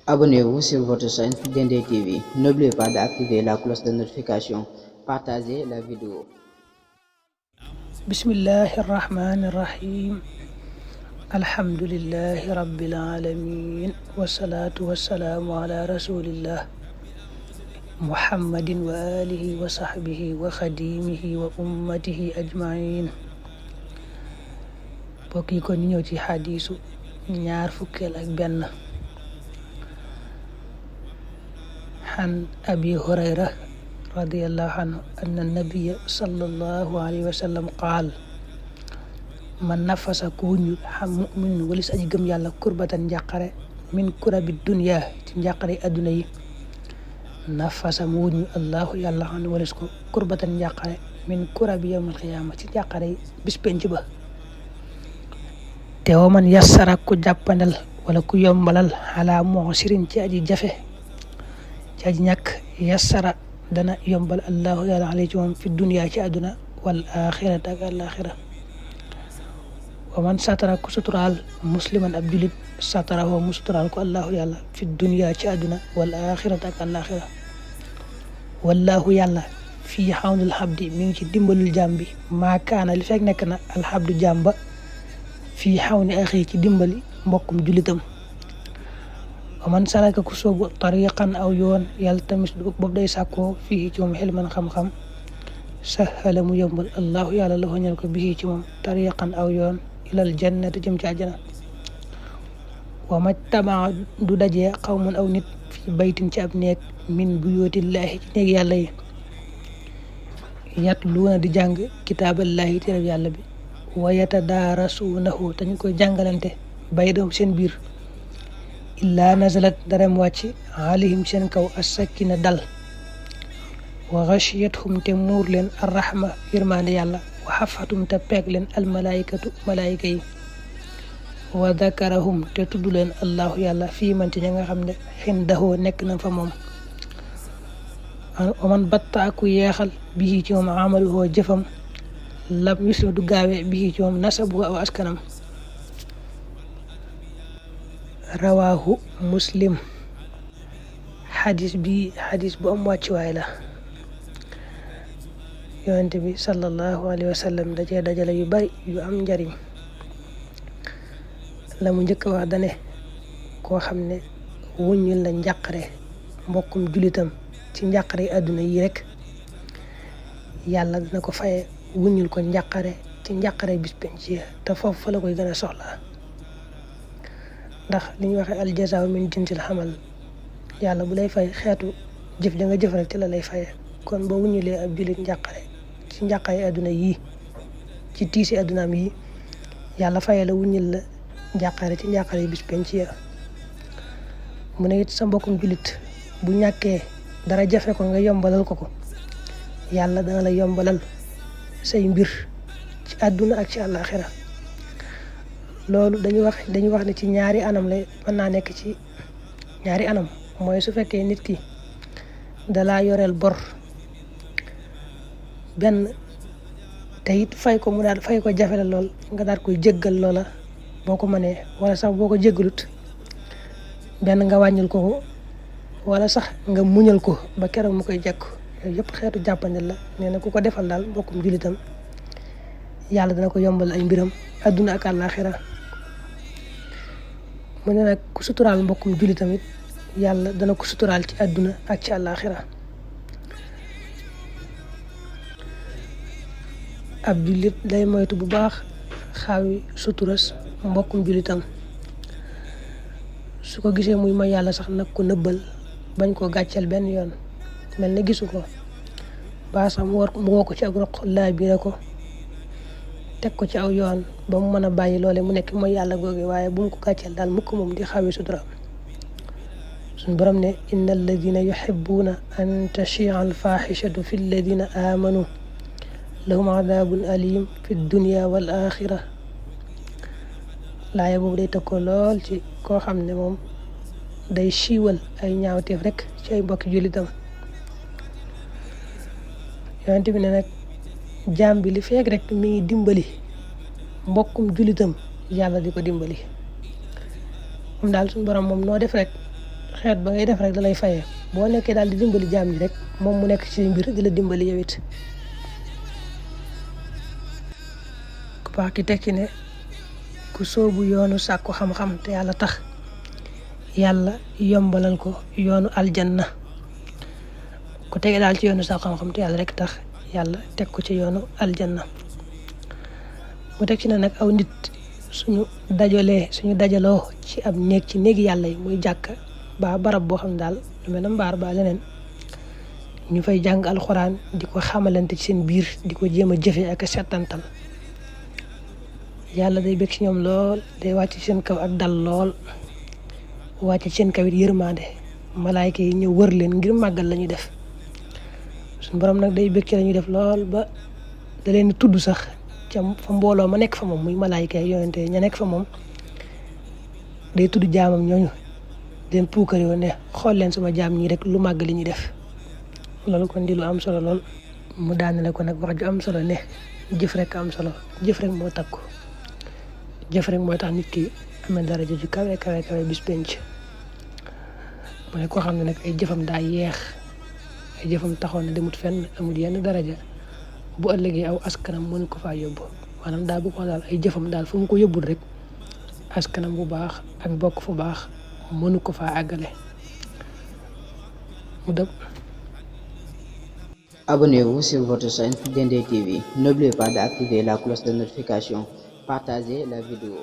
Abonnez-vous sur votre chaîne Dendé TV. N'oubliez pas d'activer la cloche de notification. Partagez la vidéo. bismillahi irrahmani irrahim alhamdulillahi rabbil alamin wassalatu wassalamu ala rasulillah muhammadin wa alihi wa sahbihi wa khadimihi wa ummatihi ajmain. mbokk yi kon ñu ñëw ci xadiisu ñaar fukkeel ak benn. an abi hurayra radiyallahu anhu anna nabiyya sallallahu alayhi wa sallam qaal man nafasa ku wuñu xam mu'min walis aji gëm yàlla kurbatan njàqare min kurabi dunya ci njàqare adduna yi nafasa mu wuñu allahu yàlla xam ne walis ko kurbatan njàqare min kurabi yawmal qiyaama ci njàqare yi bis penc ba. te wa man yassara ku jàppandal wala ku yombalal ala mu'sirin ci aji jafe ci aji ñàkk yassara dana yombal allahu yàlla alayhi ci moom fi dunya ci àdduna wal axirata ak alaxira. wa man satara ku suturaal musliman ab julit satara woo mu suturaal ko allahu yàlla fi dunya ci àdduna wal axirata ak alaxira. wallahu yàlla fii xawnil xabdi mi ngi ci dimbalul jaam bi maakaana li fekk nekk na alxabdu jaam ba fii xawni axi ci dimbali mbokkum julitam. wa man salaka ku soobu tariqan aw yoon yaltamis boobu day sàkkoo fii ci moom xilman xam-xam sahala mu yombal allahu yàlla la ñal ko bii ci moom tariqan aw yoon ilal jannati jëm ci àjjana. wa majtama du dajee xawmun aw nit fi baytin ci ab néeg min buyootillahi ci néeg yàlla yi yatluuna di jàng kitaaballahi téereb yàlla bi wa yatadaarasuunahu te ñu koy jàngalante baydahum seen biir illaa nazalat darem wàcc alayhim seen kaw as-sakina dal wa ghashiyatuhum te muur leen arrahma yërmande yàlla wa hafatum te peeg leen almalaikatu malaayika yi wa dakarahum te tudd leen allahu yàlla fii man ci ña nga xam ne xindahoo nekk na fa moom. wa man batta aku yeexal bii ci moom amaluhoo jëfam lam yusra du gaawee bii ci moom nasabu aw askanam. rawaahu muslim. xadis bi xadis bu am wàccuwaay la. yonente bi sallallahu alayhi wa sallam dajee dajale yu bari yu am njariñ. la mu njëkk a wax dane koo xam ne wuññul la njàqare mbokkum julitam ci njàqare àdduna yi rek yàlla dina ko faye wuññul ko njàqare ci njàqare bis penc te foofu fa la koy gën a soxla. ndax li ñuy waxee aljazaa min jinsil xamal yàlla bu lay fay xeetu jëf ja nga jëf rek ci la lay faye. kon boo wuññulee ab jullit njàqare ci njàqare àdduna yii ci tiisi àddunaam yi yàlla faye la wuññil la njàqare ci njàqare bis penc ya. mu ne it sa mbokkum jullit bu ñàkkee dara jafe ko nga yombalal ko yàlla dana la yombalal say mbir ci àdduna ak ci àllaaxira. loolu dañuy wax ne ci ñaari anam la mën naa nekk ci ñaari anam. mooy su fekkee nit ki dalaa yoreel bor benn te it fay ko mu daal fay ko jafe la lool nga daal koy jéggal loola boo ko mënee, wala sax boo ko jéggalut benn nga wàññil ko wala sax nga muñal ko ba keroog mu koy jekku. yooyu yëpp xeetu jàppandal la. nee na ku ko defal daal mbokkum julitam yàlla dana ko yombal ay mbiram àdduna ak àllaaxira. mu ne nag ku suturaal mbokkum julli tamit yàlla dana ko suturaal ci àdduna ak ci àllaaxira. ab jullit day moytu bu baax xaawi suturas mbokkum jullitam. su ko gisee muy mooy yàlla sax nag ko nëbbal bañ koo gàcceel benn yoon mel na gisu ko ba sax mu woo ko ci ak roq laa biire ko teg ko ci aw yoon ba mu mën a bàyyi loole mu nekk mooy yàlla googu, waaye bu mu ko gàcceel daal mukk moom di xawi sutura. suñ borom ne inna alladina yuhibbuna an tashia alfaxishatu fi alladina amanu lahum adabun alim fi dunya wal axira. laaya boobu day tëkkoo lool ci koo xam ne moom day siiwal ay ñaawteef rek ci ay mbokki jullitam. yonent bi ne nag jaam bi li feeg rek mi ngi dimbali mbokkum jullitam yàlla di ko dimbali. moom daal suñu borom moom noo def rek xeet ba ngay def rek da lay fayee boo nekkee daal di dimbali jaam ñi rek moom mu nekk ci mbir di la dimbali yow it. ku baax ki teg ci ne ku soobu yoonu sàkku xam-xam te yàlla tax yàlla yombalal ko yoonu aljanna. ku tege daal ci yoonu sàkku xam-xam te yàlla rek tax yàlla teg ko ci yoonu aljanna. mu teg ci ne nag aw nit suñu dajaloo ci ab néeg ci néegi yàlla yi muy jàkka ba barab boo xam ne daal lu mel ne mbaar ba leneen ñu fay jàng alxuraan di ko xamalante ci seen biir di ko jéem a jëfe ak a settantal yàlla day bëgg ci ñoom lool day wàcc ci seen kaw ak dal lool wàcc ci seen kaw it yërmande malaayka yi ñëw wër leen ngir màggal la ñuy def suñu borom nag day bëgg ci la ñuy def lool ba da leen di tudd sax ca fa mbooloo ma nekk fa moom muy malaayka yi yonente ña nekk fa moom day tudd jaamam ñooñu leen puukar yoo ne xool leen sama jaam ñi rek lu màgg li ñuy def loolu kon di lu am solo lool. mu daanale ko nag wax ju am solo ne jëf rek am solo jëf rek moo takku jëf rek mooy tax nit ki amee daraja ju kawe kawe kawe bis penc. mu ne koo xam ne nag ay jëfam daa yeex ay jëfam taxoon na demut fenn amul yenn daraja bu ëllëgee aw askanam mënu ko faa yóbbu maanaam daa bëgg daal ay jëfam daal fu mu ko yóbbul rek askanam bu baax ak bokk fu baax mënu ko faa àggale mu dëpp. Abonnez-vous sur votre chaîne Dendey TV. N'oubliez pas d'activer la cloche de notification. Partagez la vidéo.